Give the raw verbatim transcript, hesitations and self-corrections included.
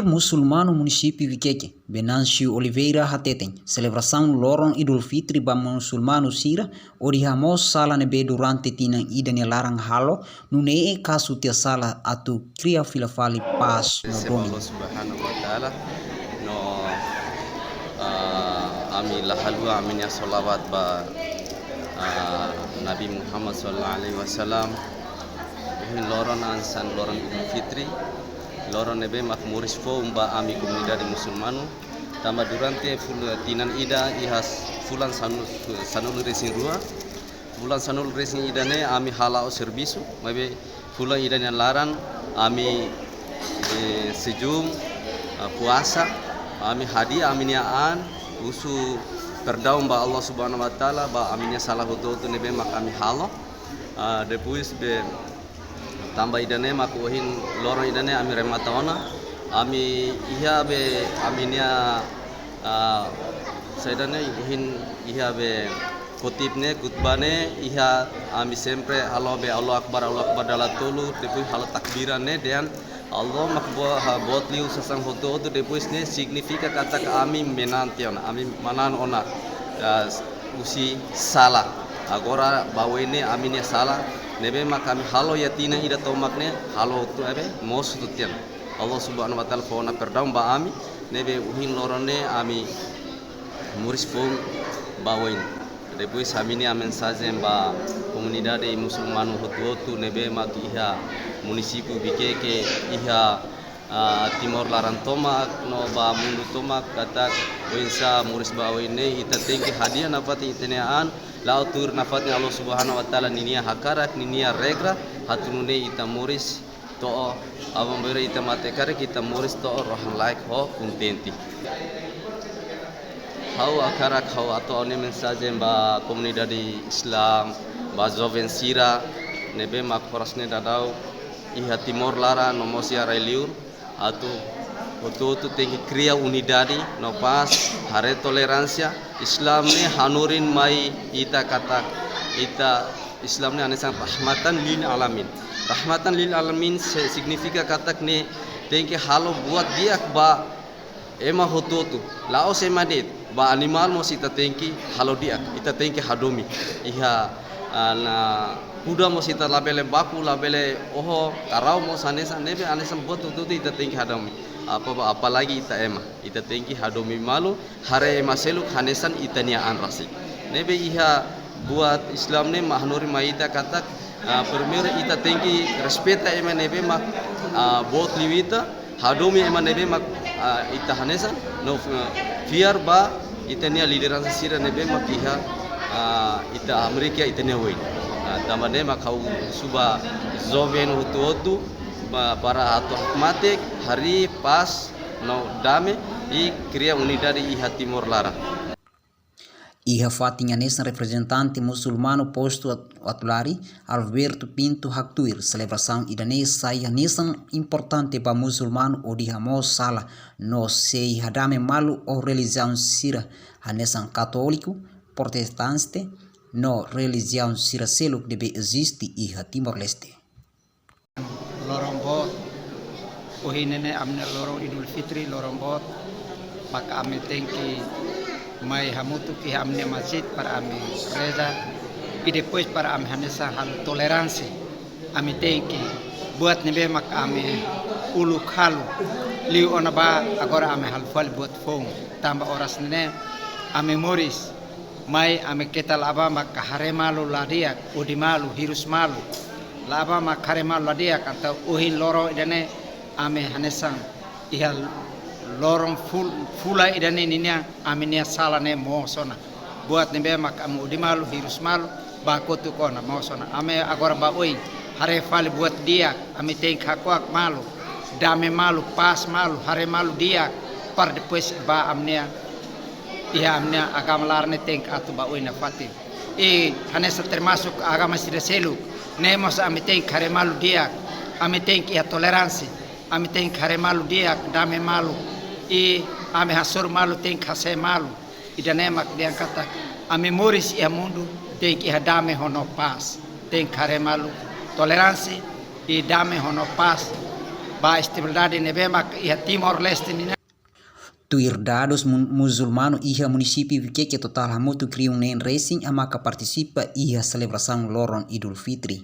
Musulmanu munisípiu Viqueque, Venâncio Oliveira hateten, selebrasaun loron Idul Fitri ba musulmanu sira, hodi hamoos sala ne'ebé durante tinan ida nia laran halo, nune'e kazu tiha sala atu kria fila fali pás no domin. Allah Subhanahu wa Ta'ala, no, ah, ami la haluha ami-nia solawat ba, ah, Nabi Muhammad sallallahu alaihi wasallam. Ohin loron hanesan loron Idul Fitri, loron ne'ebé mak moris foun ba ami komunidade musulmanu. Tanba durante ful-, tinan ida iha fulan sanu-, sanulu-resin-rua. Fulan sanulu-resin-ida ne'e ami hala'o servisu, maibé fulan ida nia laran ami, eh, jejún, ah, puasa, ami hadi'a ami-nia an, husu perdaun ba Allah Subhanahu wa Ta'ala, ba ami-nia sala hotu-hotu ne'ebé mak ami halo. Ah, depois be tanba ida-ne'e mak ohin loron ida-ne'e ami remata ona. Ami iha be ami-nia, ah, saida ne'e ohin iha be khotib ne'e, khutbah ne'e, iha ami sempre halo be Allahu Akbar, Allahu Akbar dala tolu, depois halo takbiran ne'e, dehan Allah mak bo-, ha, boot liu sasán hotu-hotu, depois ne'e signifika katak ami manán tiha ona, ami manán ona, ah, husi sala. Agora ba oin ne'e ami-nia sala ne'ebé mak ami halo iha tinan ida tomak ne'e halo hotu, eh, be, mosu hotu tiha ona. Allah Subhanahu wa Ta'ala fó ona perdaun ba ami, ne'ebé ohin loron ne'e ami moris foun ba oin. Depois ami-nia mensajen ba komunidade musulmanu hotu-hotu ne'ebé mak iha munisípiu Viqueque, iha, ah, Timor laran tomak no ba mundu tomak, katak oinsá moris ba oin ne'e ita tenke hadi'a nafatin ita-nia an, la'o tuir nafatin Allah Subhanahu wa Ta'ala ninia hakarak, ninia regra, atu nune'e ita moris to'o, aban-bainrua ita mate karik ita moris to'o rohan-laek ho kontente. Ha'u hakarak ha'u hato'o ha'u-nia mensajen ba komunidade Islam, ba joven sira ne'ebé mak oras ne'e daudaun iha Timor laran no mós iha rai-liur, atu hotu-hotu tenke kria unidade no pás, haree toleránsia. Islam ne'e hanorin mai ita katak ita Islam ne'e hanesan rahmatan lil alamin. Rahmatan lil alamin se-, signifika katak ne'e tenke halo buat di'ak ba ema hotu-hotu. La'ós ema de'it, ba animál mós ita tenke halo di'ak, ita tenke hadomi. Iha, ah, na kuda mós ita labele baku, labele oho, karau mós hanesan, ne'ebé hanesan buat hotu-hotu ita tenke hadomi. Apa, apalagi ita ema, ita tenke hadomi malu, haree ema seluk hanesan ita-nia an rasik. Ne'ebé iha buat Islam ne'e mak hanorin mai ita katak, ah, primeiru ita tenke respeita ema ne'ebé mak, ah, boot liu ita, hadomi ema ne'ebé mak, ah, ita hanesan, no, ah, fiar ba ita-nia lideransa sira ne'ebé mak iha, ah, ita hamriik iha ita-nia oin. Ah, tanba ne'e mak ha'u husu ba joven hotu-hotu, ba, para atu hakmatek, harii pás, no dame, i kria unidade iha Timor laran. Iha fatin hanesan reprezentante musulmanu postu At-, Atulari, Alberto Pinto haktuir, selebrasaun ida-ne'e sai hanesan importante ba musulmanu hodi hamoos sala no sei hadame malu ho relijiaun sira hanesan katóliku, protestante, no relijiaun sira seluk ne'ebé eziste iha Timor-Leste. Loron boot, ohin ne'e ami-nia loron Idul Fitri, loron boot, maka ami tenke mai hamutuk iha ami-nia masjid para ami reza, i depois para ami hanesan halo toleránsia. Ami tenke buat ne'ebé maka ami uluk halo, liu ona ba agora ami halo fali buat foun, tanba oras ne'e ami moris, mai ami keta la'o ba maka haree malu la di'ak, odi malu, hirus malu. La'o ba maka haree malu la di'ak, entaun ohin loron ida-ne'e ami hanesan iha loron ful-, fulan ida-ne'e ninian ami-nia sala ne'e moos ona. Buat ne'ebé maka ami odi malu, hirus malu, ba kotuk ona, moos ona. Ami agora ba oin haree fali buat di'ak, ami tenke hako'ak malu, dame malu, pás malu, haree malu di'ak, para depois ba ami-nia, iha ami-nia agama laran ne'e tenke atu ba oin nafatin. I hanesan termasuk agama sira seluk, ne'e mós ami tenke haree malu di'ak, ami tenke iha toleránsia, ami tenke haree malu di'ak, dame malu, i ami hasoru malu tenke hasa'e malu. Ida-ne'e mak dehan katak ami moris iha mundu tenke iha dame ho no pás, tenke haree malu toleránsia, i dame ho no pás, ba estabilidade ne'ebé mak iha Timor-Leste nian. Tuir dadus, mun-, musulmanu iha munisípiu Viqueque totál hamutuk rihun neen resin mak partisipa iha selebrasaun loron Idul Fitri.